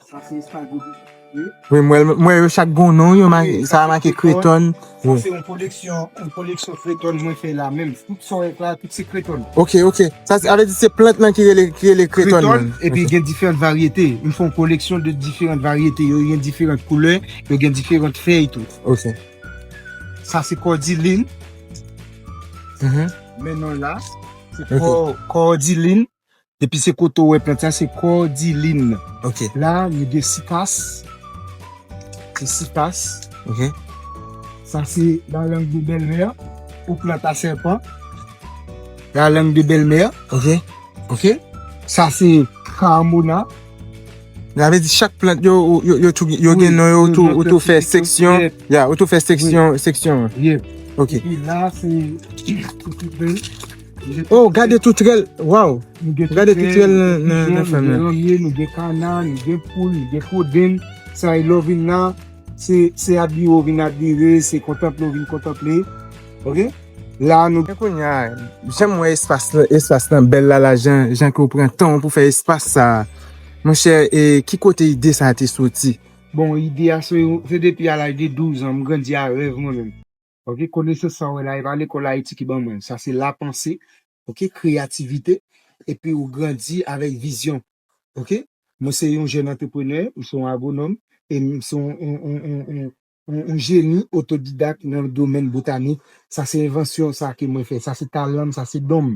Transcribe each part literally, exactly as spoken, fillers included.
Sa se espadyo. Wi, mwen, mwen yo chak gon non, yo ma, sa make kreton. Sa se yon koleksyon, yon koleksyon kreton mwen fè la menm. Tout sa w wè la, tout se kreton. Ok, ok. Sa se, avè di se plant lan ki rele, ki rele kreton. Epi gen diferan varyete. M fè yon koleksyon de diferan varyete. Yo gen diferan koulè, yo gen diferan fèy tou. Ok. Sa se kòdilin. Men non la, se kò, kòdilin. Depi se kote w wè plant sa, se kòdilin. Ok. La, nou gen sipas. Se sipas. Ok. Sa se la langue de belle-mère ou plant à serpent. La langue de belle-mère. Ok. Ok. Sa se karamona. Sa vle di chak plant yo, yo, yo, tou, yo gen non yo, ou tou, ou tou fè seksyon. Ya, ou tou fè seksyon, seksyon. Yeah. Ok. Epi la, se, se Oh, gade toutrèl. Waw. Gade toutrèl nan, nan fèm nan. Nou gen kana, nou gen poul, nou gen kodenn. Sa e lè w vin la, se, se admire w vin admire, se kontanple w vin kontanple. Ok? La nou. Men kounye a, jan m wè espas lan, espas lan bèl la, la, jan, jan ke w pran tan w pou fè espas sa. Monchè, e ki kote ide sa a te soti? Bon, ide a se, se depi a laj de douz an, m grandi a rèv mwen menm. Ok, konesans sa w wè la, e pa lekòl Ayiti ki ban mwen. Sa se lapanse, ok, kreyativite, epi ou grandi avèk vizyon. Ok? Mwen se yon jèn antreprenè, m se yon agwonòm, e m se yon, yon, yon, yon, yon, yon, yon jeni otodidak nan domèn botanik. Sa se envansyon sa ke mwen fè, sa se talan m, sa se don m.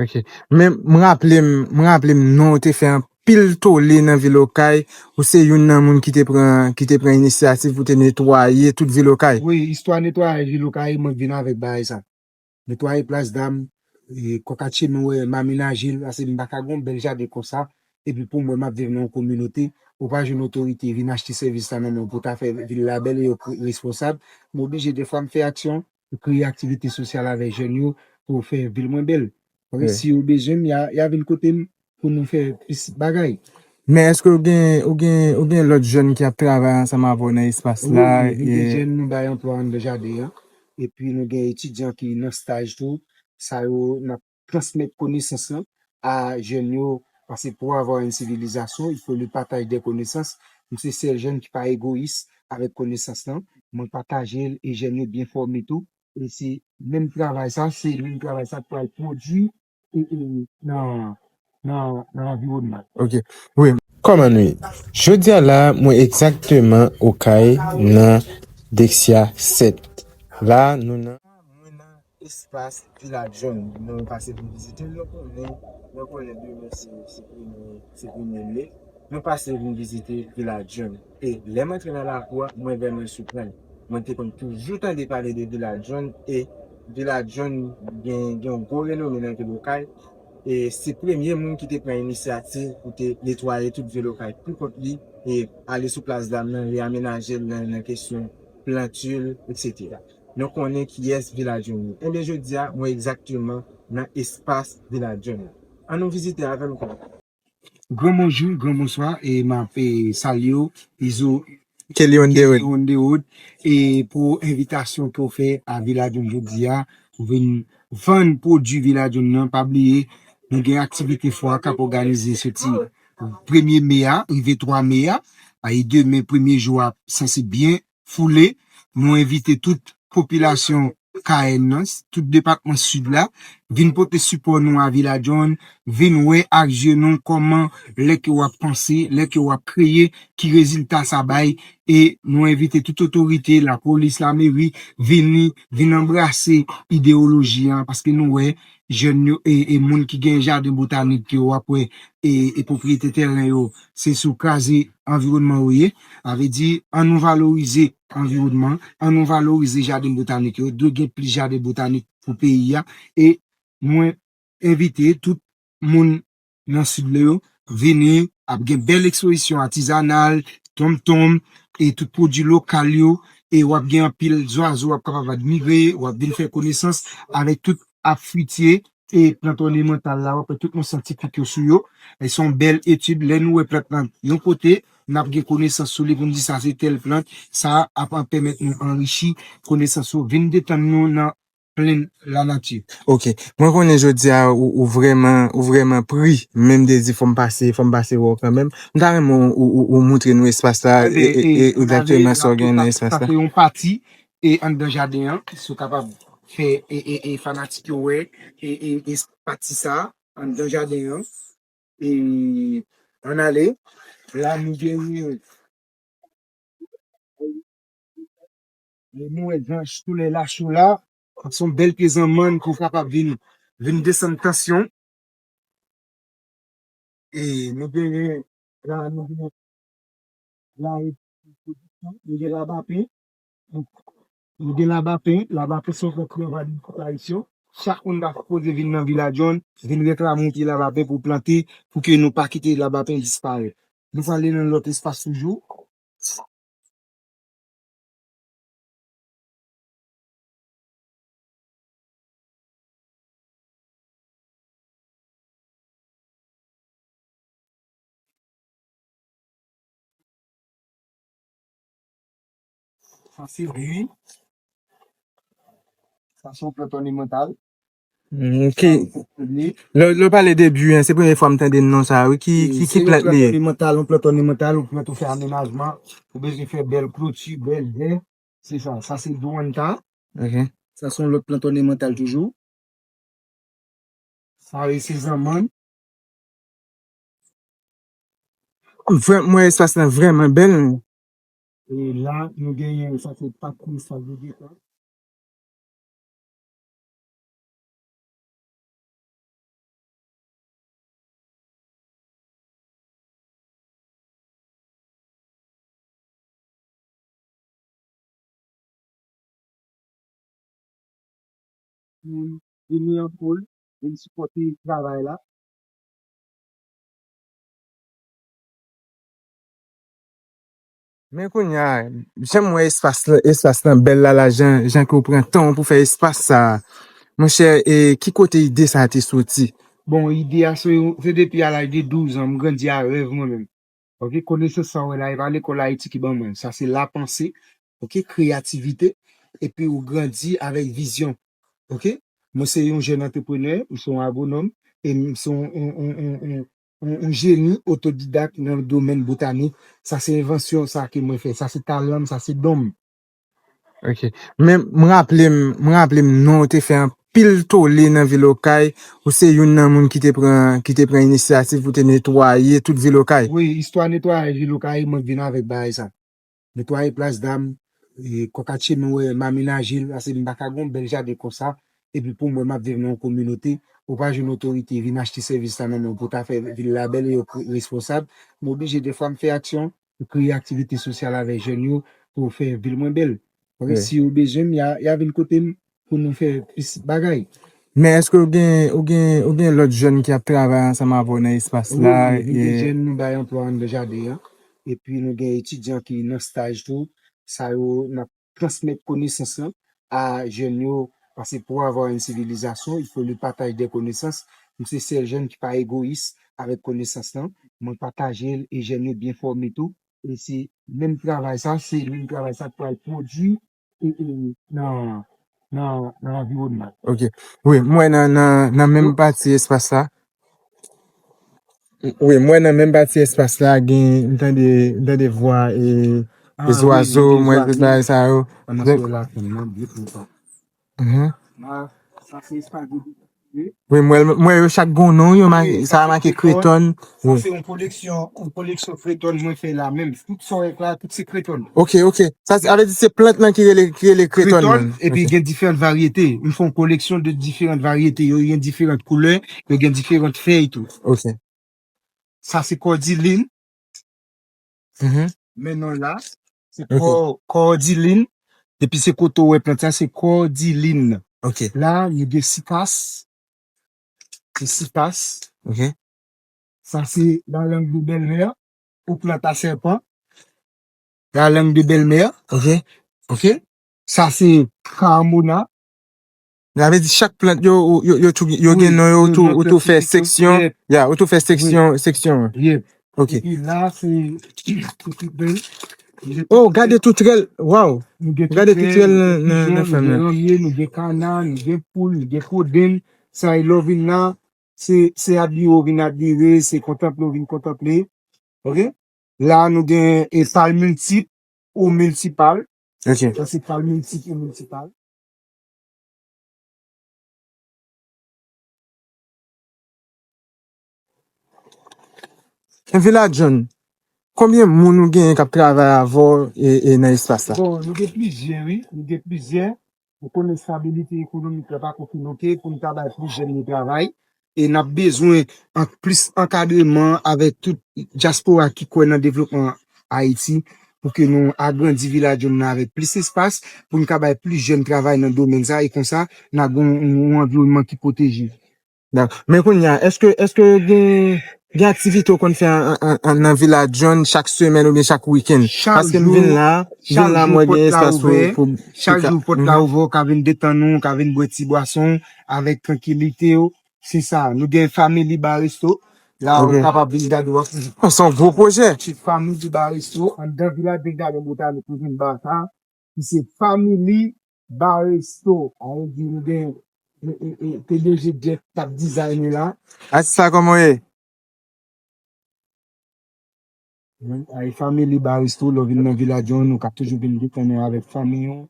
Ok. Men m raple m, m raple m non, ou te fè anpil tole nan vil Okay. Ou se youn nan moun ki te pran, ki te pran inisyativ pou te netwaye tout vil Okay. Wi, istwa netwayaj vil Okay, mwen vin avèk bagay sa. Netwaye plas dam, e, kòkatche nou wè, m amenaje l, paske m pa ka gon bèl jaden konsa. Epi pou mwen, m ap viv nan yon kominote, ou pa jwenn otorite vin achte sèvis la nan men w pou ta fè vil la bèl e yo responsab. M oblije defwa m fè aksyon, kreye aktivite sosyal avèk jèn yo pou fè vil mwen bèl. Paske si yo bezwen m, y a, y a vin kote m pou nou fè plis bagay. Men èske ou gen, ou gen, ou gen lòt jèn ki ap travay ansanm avè w nan espas la? Wi, gen jèn nou bay anplwa anndan jaden an. Epi nou gen etidyan ki nan staj tou. Sa yo, n ap transmèt konesans lan a jèn yo. Paske pour avoir une civilisation, il faut le partage des connaissances. M se sèl jèn ki pa egoyis avèk konesans lan. Mwen pataje l e jèn yo byen fòme tou. E se menm travay sa, se menm travay sa k pral pwodui e, e, nan, nan, nan anviwònman. Ok. Wi. Kòman nou ye? Jodi a la, mwen egzakteman Okay nan Dexia sèt. La, nou nan. Mwen nan espas Vila John. Nou pase vin vizite l, nou konnen, nou konnen demen se, se premye, se premye me. Nou pase vin vizite Vila John. E lè m antre nan lakou a, mwen vrèman siprann. Mwen te konn toujou tande pale de Vila John e Vila John gen, gen yon gwo renome nan vil Okay. E se premye moun ki te pran inisyativ pou te netwaye tout vil Okay pou kont li e ale sou plas dam nan, reyamenaje l nan, nan kesyon planti l, etsetera. Nou konnen kiyès Vila John ye. Enben, jodi a, mwen egzakteman nan espas Vila John nan. Ann nou vizite avè m kounye a. Gran bonjou, gran bonswa, e m ap, e, salye w, Izo Kelly on the road. E pou envitasyon ke w fè a Vila John jodi a, ou vin vann pwodui Vila John nan, pa bliye, nou gen aktivite fwa k ap òganize soti premye me a, rive twa me a, e demen premye jou a sanse byen foule. Nou envite tout popilasyon K N nan, tout depatman Sid la, vin pote sipò nou a Vila John, vin wè ak je nou kòman lè ke w ap panse, lè ke w ap kreye, ki rezilta sa bay, e nou envite tout otorite, lapolis, lameri, vini, vin anbrase ideyoloji an, paske nou wè jèn yo e, e moun ki gen jaden botanik yo, w ap wè e, e pwopriyete tèren yo, se sou kraze anviwònman yo ye. Sa vle di, ann nou valorize anviwònman, ann nou valorize jaden botanik yo, dwe gen plis jaden botanik pou peyi a. E mwen envite tout moun nan Sid la yo vini, ap gen bèl ekspozisyon atizanal, tonmtonm, e tout pwodui lokal yo, e w ap gen anpil zwazo w ap kapab admire, w ap vin fè konesans avèk tout afritye e plant ònemantal la, w ap wè tout non syantifik yo sou yo. E se yon bèl etid. Lè nou wè plant lan yon kote, n ap gen konesans sou li pou n di sa se tèl plant. Sa ap pèmèt nou anrichi konesans yo, vin detann nou nan plen lanati. Ok. Mwen konnen jodi a ou, ou vrèman ou vrèman pri. Menm de di fò m pase, fò m pase wè w kanmenm. M ta renmen ou, ou, ou, ou montre nou espas la e, e, e egzakteman sa w gen nan espas la. Sa se yon pati e anndan jaden an, si w kapab fè e, e, e fanatik yo wè e, e, e pati sa anndan jaden an. E ann ale. La nou genyen nou wè Jean Soleil Lachaud la. Se yon bèl pye zanmann ke w kapab vin vin desann tansyon. E nou genyen la nou genyen la nou gen labapen. Nou gen labapen, labapen se yon plant ki anvayi tout Ayisyen. Chak moun ta sipoze vin nan Vilaj Jòn, vin reklame yon pye labapen pou plante, pou ke nou pa kite labapen disparèt. Nou prale nan lòt espas toujou. Sa se bui. Sa se yon plant ònemantal. Mm, ok. Lè lè w pale de bui an, se premye fwa m tande non sa a wi. Ki, ki, ki plant li ye? Yon plant ònemantal, yon plant ònemantal, yon plant ou fè amenajman, ou bezwen fè bèl kloti, bèl jè. Se sa, sa se duanta. Ok. Sa se yon lòt plant ònemantal toujou. Sa e se zanmann. Vrè, mwen espas lan vrèman bèl. E la, nou genyen sa se pati sa vegeta. Moun vini an foul, vin sipòte travay la. Men kounye a, jan m wè espas lan, espas lan bèl la, la, jan, jan ke w pran tan w pou fè espas sa a, monchè, e ki kote ide sa a te soti? Bon, ide a se, se depi a laj de douz an, m grandi a rèv mwen menm. Ok, konesans sa w wè la, e pa lekòl Ayiti ki ban mwen. Sa se lapanse, ok, kreyativite, epi ou grandi avèk vizyon. Ok? Mwen se yon jèn antreprenè, m se yon agwonòm, e m se yon, yon, yon, yon, yon, yon, yon jeni otodidak nan domèn botanik. Sa se envansyon sa ke mwen fè. Sa se talan m, sa se don m. Ok. Men m raple m, m raple m non w te fè anpil tole nan vil Okay. Ou se youn nan moun ki te pran, ki te pran inisyativ pou te netwaye tout vil Okay. Wi, istwa netwayaj vil Okay, mwen vin avèk bagay sa. Netwaye plas dam, e, kòkatche mwen wè m amenaje l, paske m pa ka gen yon bèl jaden konsa, epi pou mwen m ap viv nan yon kominote, ou pa jwenn otorite vin achte sèvis la nan men w pou ta fè vil la bèl e yo kre-, responsab, m oblije defwa m fè aksyon, m kreye aktivite sosyal avèk jèn yo pou fè vil mwen bèl. Paske si yo bezwen m, y a, y a vin kote m pou nou fè plis bagay. Men èske w gen, ou gen, ou gen lòt jèn ki ap travay ansanm avè w nan espas la? Wi, nou gen jèn nou bay anplwa anndan jaden an. Epi nou gen etidyan ki nan staj tou. Sa yo, n ap transmèt konesans lan a jèn yo. Paske pour avoir une civilisation, il faut le partage des connaissances. M se sèl jèn ki pa egoyis avèk konesans lan. Mwen pataje l e jèn yo byen fòme tou. E se menm travay sa, se menm travay sa k pral pwodui e, e, nan, nan, nan anviwònman. Ok. Wi, m wè nan, nan, nan menm pati espas la. Wi, m wè nan menm pati espas la, gen, m tande, m tande vwa e, e zwazo, m wè tout bagay sa yo. Pandan se la, nan byen kontan. Mhm. Sa, sa se espas de Wi, m wè, m wè yo chak gen non yo, sa make Kreton. Sa se yon koleksyon, yon koleksyon Kreton mwen fè la menm. Tout sa w wè la, tout se Kreton. Ok, ok. Sa se, sa vle di se plant lan ki rele, ki rele Kreton. Kreton, epi gen diferan varyete. M fè yon koleksyon de diferan varyete. Yo gen diferan koulè, yo gen diferan fèy tou. Ok. Sa se kòdilin. Mhm. Men non la, se kò-, kòdilin. Depi se kote w wè plant sa, se kòdilin. Ok. La, nou gen sikas. Se sikas. Ok. Sa se la langue de belle-mère ou plant à serpent. La langue de belle-mère. Ok. Ok. Sa se karamona. Sa vle di chak plant yo, ou, yo, yo tou, yo gen non yo, ou tou, ou tou fè seksyon. Ya, ou tou fè seksyon, seksyon. Yep. Ok. Epi la, se, se tout bèl. Oh, gade tou trèl. Waw. Gade tou trèl nan, nan, nan fèm nan. Nou gen ranmye, nou gen kana, nou gen poul, nou gen kodenn. Sa e lè w vin la, se, se admire w vin admire, se kontanple w vin kontanple. Ok? La, nou gen e pal miltip ou miltipal. Ok. Sa se pal miltip ou miltipal. Vila John, konbyen moun ou genyen k ap travay avè w e, e nan espas la? Bon, nou gen plizyè, wi. Nou gen plizyè. Ou konnen estabilite ekonomik la pa konfime, ok, pou n ta bay plis jèn yo travay. E n ap bezwen an-, plis ankadreman avèk tout dyaspora ki kwè nan devlopman Ayiti, pou ke nou agrandi Vila John nan avèk plis espas, pou n ka bay plis jèn travay nan domèn sa, e konsa, n a gen yon, yon anviwònman ki pwoteje. Dakò. Men kounye a, èske, èske gen, gen aktivite w konn fè an, an, an, nan Vila John chak semèn oubyen chak wikenn? Paske m vin la, vin la, mwen gen espas pou, pou, chak jou pòt la ouvè, w ka vin detann ou, w ka vin bwè ti bwason avèk trankilite w. Se sa, nou gen Family Bar Resto. La, ou kapab vin gade, w ap. Se yon gwo pwojè. Se Family Bar Resto, anndan Vila John Jaden Botanik, nou vin ba sa. Ki se Family Bar Resto. A vle di nou gen, e, e, e, P D G Jeff k ap dizayne la. Atis la, kòman w ye? Ay, Family Bar Resto, lè w vin nan Vila John, ou ka toujou vin detann ou avèk fanmi w.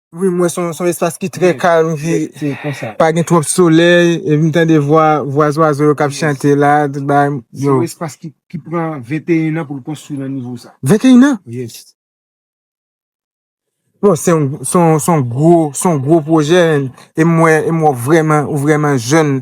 Wi, mwen se yon, se yon espas ki trè kalm, ki pa gen twòp solèy, epi m tande vwa, vwa zwazo yo k ap chante la, tout bagay. Se yon espas ki, ki pran venteyen an pou l konstwi nan nivo sa. Venteyen an? Yes. Bon, se yon, se yon, se yon gwo, se yon gwo pwojè, e m wè, e m wè w vrèman, ou vrèman jèn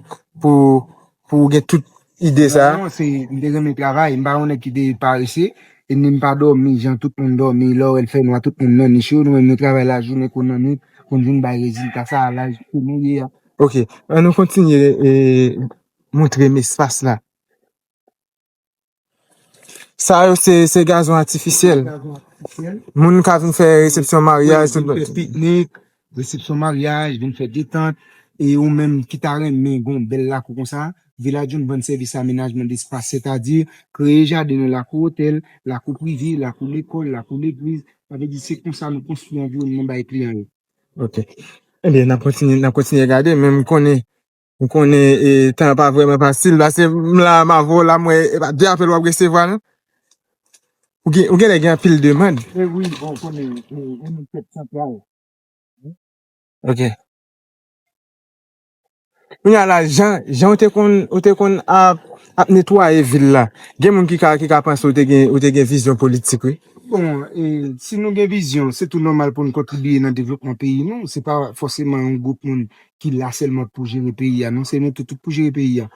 pou, pou w gen tout ide sa. Non, se, m te renmen travay, m pa yon nèg ki te parese, e ni m pa dòmi, jan tout moun dòmi, lè w wè l fè nwa, tout moun nan nich yo, nou menm nou travay lajounen kou nan nwit, pou n vin bay rezilta sa a, laj ke nou ye a. Ok, ann nou kontinye, e, montre m espas la. Sa yo se, se gazon atifisyèl. Gazon atifisyèl. Moun ka vin fè resepsyon maryaj, tout bagay. Vin fè piknik, resepsyon maryaj, vin fè detant. E ou menm ki ta renmen gon bèl lakou konsa, Vila John vann sèvis amenajman despas, sètadi kreye jaden nan lakou otèl, lakou prive, lakou lekòl, lakou legliz. Sa vle di se konsa nou konstwi anviwònman bay kliyan yo. Ok. Ebyen, n ap kontinye, n ap kontinye gade, men m konnen M konnen, e, tan an pa vrèman fasil, paske m la, m avè w la, m wè, e pa de apèl w ap resevwa, non? Ou gen, ou genlè gen anpil demann. E wi, bon, ou konnen, e, e nou tèt santral. Ok. Kounye a la, jan, jan w te konn, w te konn ap, ap netwaye vil la, gen moun ki ka, ki ka panse w te gen, w te gen vizyon politik, wi. Bon, e, si nou gen vizyon, se tou nòmal pou n kontribiye nan devlopman peyi nou. Se pa fòseman yon gwoup moun ki la sèlman pou jere peyi a, non, se nou tout, tout pou jere peyi a.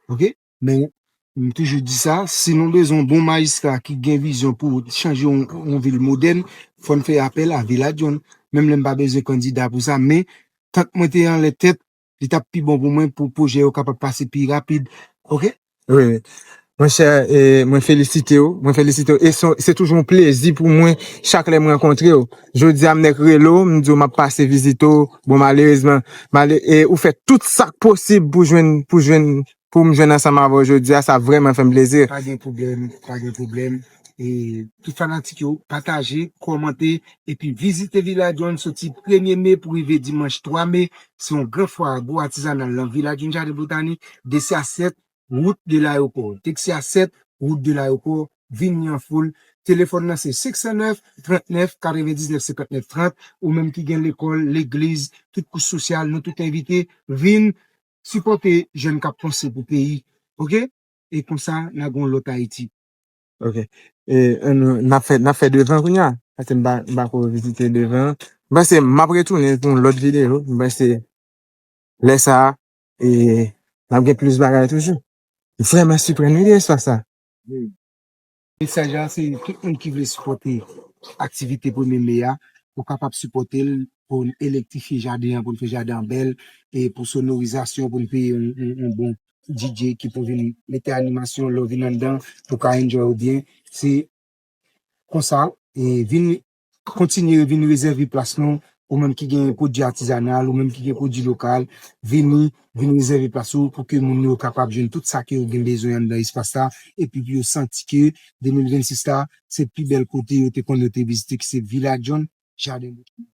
Ok? Men, m toujou di sa, si nou bezwen yon bon majistra ki gen vizyon pou chanje yon, yon vil modèn, fò n fè apèl a Vila John. Menm lè m pa bezwen kandida pou sa, men, tank mwen te anlè tèt, li t ap pi bon pou mwen pou pwojè yo kapab pase pi rapid. Ok? Wi, wi. Monchè, e, mwen felisite w. Mwen felisite w. E se, se toujou yon plezi pou mwen chak lè m rankontre w. Jodi a, m nèk rele w, m di w m ap pase vizite w. Bon, malerezman, male-, e, ou fè tout sa k posib pou jwenn, pou jwenn, pou m jwenn ansanm avè w jodi a. Sa vrèman fè m plezi. Pa gen pwoblèm, pa gen pwoblèm. E tout fanatik yo, pataje, kòmante, epi vizite Vila John soti premye me pou rive dimanch twa me. Se yon gran fwa agwo atizanal nan Vila John Jaden Botanik, de sis a sèt, wout de layewopò. Teksi a sèt, wout de layewopò, vini an foul. Telefòn nan se senk san nèf, trant nèf, katrevendiznèf, senkant nèf, trant. Ou menm ki gen lekòl, legliz, tout kouch sosyal, nou tout envite. Vin sipòte jèn k ap panse pou peyi. Ok? E konsa, n a gen yon lòt Ayiti. Ok. E, e, nou, n ap fè, n ap fè devan kounye a. Paske m pa, m pa ko vizite devan. M panse m ap retounen pou yon lòt videyo. M panse lè sa a, e, n ap gen plis bagay toujou. Vrèman siprèm, wi, de espas sa. Wi. Mesaj la, se tout moun ki vle sipòte aktivite premye me a, ou kapab sipòte l pou n elektrifye jaden an, pou n fè jaden an bèl, e pou sonorizasyon, pou n peye yon, yon, yon bon D J ki pou vin mete animasyon, lè w vin anndan, pou w ka enjoy ou byen. Se konsa, e vin kontinye vin rezève plas nou, ou menm ki gen pwodui atizanal, ou menm ki gen pwodui lokal, vini, vin rezève plas ou pou ke moun yo kapab jwenn tout sa ke yo gen bezwen anndan espas la, epi pou yo santi ke de mil vennsis la, se pi bèl kote yo te konn yo te vizite, ki se Vila John, Jaden Bouton.